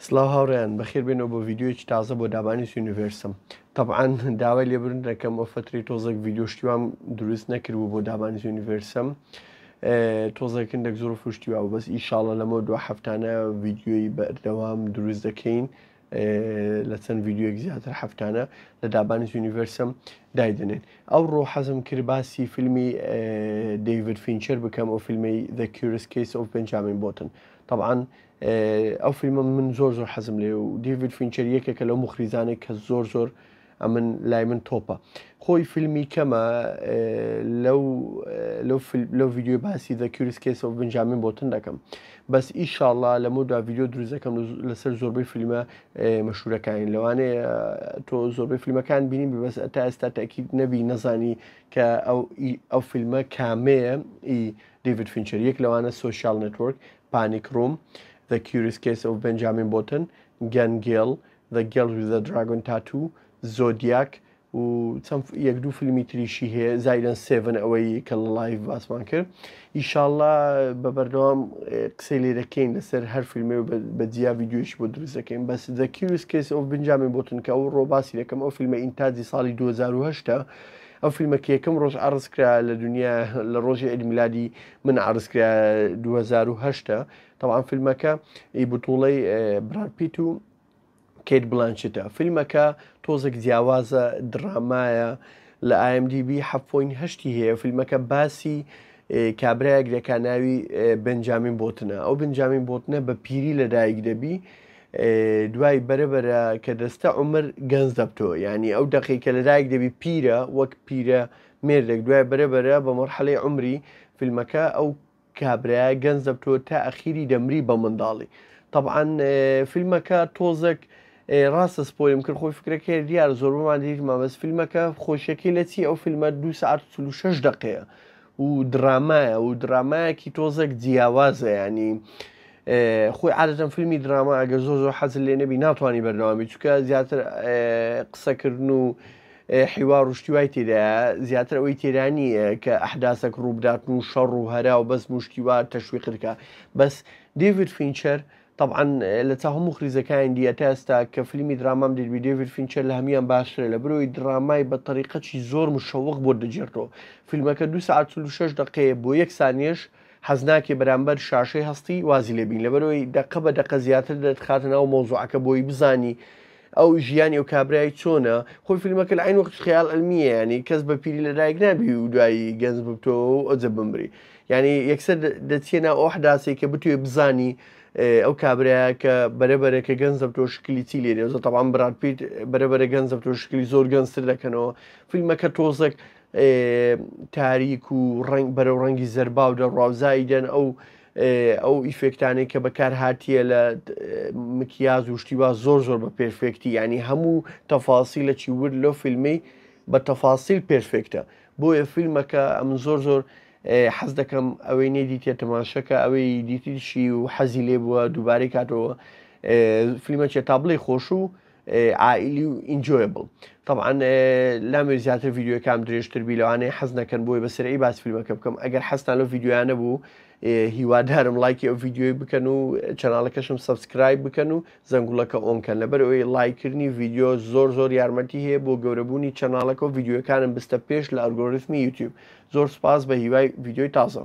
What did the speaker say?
سڵاو هاوڕێیان بەخێر بێنەوە بۆ ڤیدیۆیەکی تازە بۆ دابانیس یونیڤێرسم تەبعەن داوای لێبوردن دەکەم ئەو فەترەی تۆزێک ڤیدیۆ شتیوام دروست نەکردبوو بۆ دابانیس یونیڤێرسم تۆزێک هەندێک زۆر فشتی وا بەس ئیشاڵە لەمە دو هەفتانە ڤیدیۆی بەردەوام دروست دەکەین لە چەند ڤیدیۆیەک زیاتر هەفتانە لە دابانیس یونیڤەرسم دایدەنێن ئەو ڕۆ حەزم کرد باسی فیلمی دەیڤد فینچەر بکەم ئەو فیلمی The Curious Case of Benjamin Button طبعا ئەو فیلمە من زۆر زۆر حەزم لێ و دیڤید فینچەر یەکێکە لەو موخریجانەی کە زۆر زۆر ئەمن لای من تۆپە خۆی فیلمی کەمە لەو لەو لەو ڤیدیۆ باسی The Curious Case of Benjamin Button دەکەم بەس ئیشاڵا لەمە دا ڤیدیۆ دروست دەکەم لەسەر زۆربەی فیلمە مەشهورەکانی لەوانەیە تۆ زۆربەی فیلمەکان بینی بەس تا ئێستا تاکیید نەبی نەزانی کە ئەو ئەو فیلمە کامەیە ئی دیڤید فینچەر یەک لەوانە Social Network Panic Room، The Curious Case of Benjamin Button، Gone Girl، The Girl with the Dragon Tattoo، Zodiac و چەند یەک دوو فیلمی تریشی هەیە زایدەن Seven ئەوەی کە لە live باسمان کرد ئیشاڵا بە بەردەوام قسەی لێ دەکەین لەسەر هەر فیلمێ و بە جیا ڤیدیۆیش بۆ دروست دەکەین بەس The Curious Case of Benjamin Button کە ئەو ڕۆ باسی دەکەم ئەو فیلمە ئینتاجی ساڵی 2008 ئەو فیلمە کە یەکەم ڕۆژ عەرز کرا لە دنیا لە ڕۆژی عید میلادی من عەرز کرا 2008 تەبعەن فیلمەکە ئی بتوڵەی براد پیت و کەیت بلانچتە فیلمەکە تۆزێک جیاوازە درامایە لە IMDb 7.8 هەیە فیلمەکە باسی کابرایەک دەکا ناوی بنجامین بۆتنە ئەو بنجامین بۆتنە بە پیری لەدایک دەبی دوای بەرەبەرە کە دەستە عمر گەنج دەبتەوە یعنی ئەو دەقی کە لەدایک دەبی پیرە وەک پیرە مێردێک دوای بەرەبەرە بە مەرحەلەی عمری فیلمەکە ئەو کابرایە گەنج دەبتەوە تا ئەخیری دەمری بە منداڵی تەبعەن فیلمەکە تۆزێک ڕاستە spoil م کرد خۆی فکرەکەی دیار زۆربەمان دیتمان بەس فیلمەکە خۆشیەکەی لە چی ئەو فیلمە دو ساعت و شش دقەیە و درامایە و درامایەکی تۆزێک جیاوازە ینی خۆی عادەتەن فیلمی دراما ئەگەر زۆر زۆر حەزت لێ نەبی ناتوانانی بەردەوامی چونکە زیاتر قسەکردن و حیوار و شتی وای تێدایە زیاتر ئەوەی تێدا نییە کە ئەحداسەک ڕووبداتن و شەڕ و هەرا و بەزم و شتی وا تەشویقت کا بەس دێڤید فینچەر تەبعەن لە چاو هەموو خریزەکانی دیە تا ئێستا کە فیلمی درامام دیتبی دێڤید فینچەر لە هەموویان باشترە لە برۆی درامای بە تەریقەکی زۆر مشەوق بۆت دەگێڕتەوە فیلمەکە دوو سەعات 46 دەقەیە بۆ یەک سانیەش حەز ناکەی بەرامبەر شاشەی هەستی وازی لێ بین لەبەرئەوەی دەقە بە دەقە زیاتر دەتخاتە ناو مەوزوعەکە بۆی بزانی ئەو ژیانی ئەو کابرای چۆنە خۆی فیلمەکە لە عین وەخت خەیاڵ علمیە ینی کەس بە پیری لەدایک نابی و دوایی گەنج ببتەوە و ئەجە بمری یعنی یەکسەر دەچیە ناو ئەو حداسەی کە بتوێ بزانی ئەو کابرایە کە بەرەبەرە کە گەنج دەبتەوە شکلی چی لێ دێ تەبعەن براد پیت بەرەبەرە گەنج دەبتەوە شکلی زۆر گەنجتر دەکەنەوە فیلمەکە تۆزێک تاریک و ڕەنگ بەرەو ڕەنگی زەرباو دەڕوا و زایدەن ئەو ئەو effect انەی کە بەکار هاتیە لە مکیاز و شتی وا زۆر زۆر بە perfect ی ینی هەموو تەفاسی لە چی ورد لەو فیلمی بە تەفاسیل perfect ە بۆیە فیلمەکە ئەمن زۆر زۆر حەز دەکەم ئەوەی نەیدیتە تەماشەکە ئەوەی دیتیشی و حەزی لێ بووە دووبارەی کاتەوە فیلمەکە تا بڵێ خۆش و عائیلی و enjoyable تەبعەن لامەوێ زیاتر ڤیدیۆکام درێژتر بی لەوانەیە حەز نەکەن بۆی بە سەرعی باس فیلمەکە بکەم ئەگەر حەزتان لەو ڤیدیۆیانە بوو هیوادارم لایکی ئەو ڤیدیۆی بکەن و channel ەکەشم subscribe بکەن و زەنگوڵەکە on کەن لەبەر ئەوەی لایکردنی ڤیدیۆ زۆر زۆر یارمەتی هەیە بۆ گەورەبوونی channel ەکە و ڤیدیۆکانم بستە پێش لە ئەلگۆریتمی یوتیوب زۆر سپاس بە هیوای ڤیدیۆی تازە.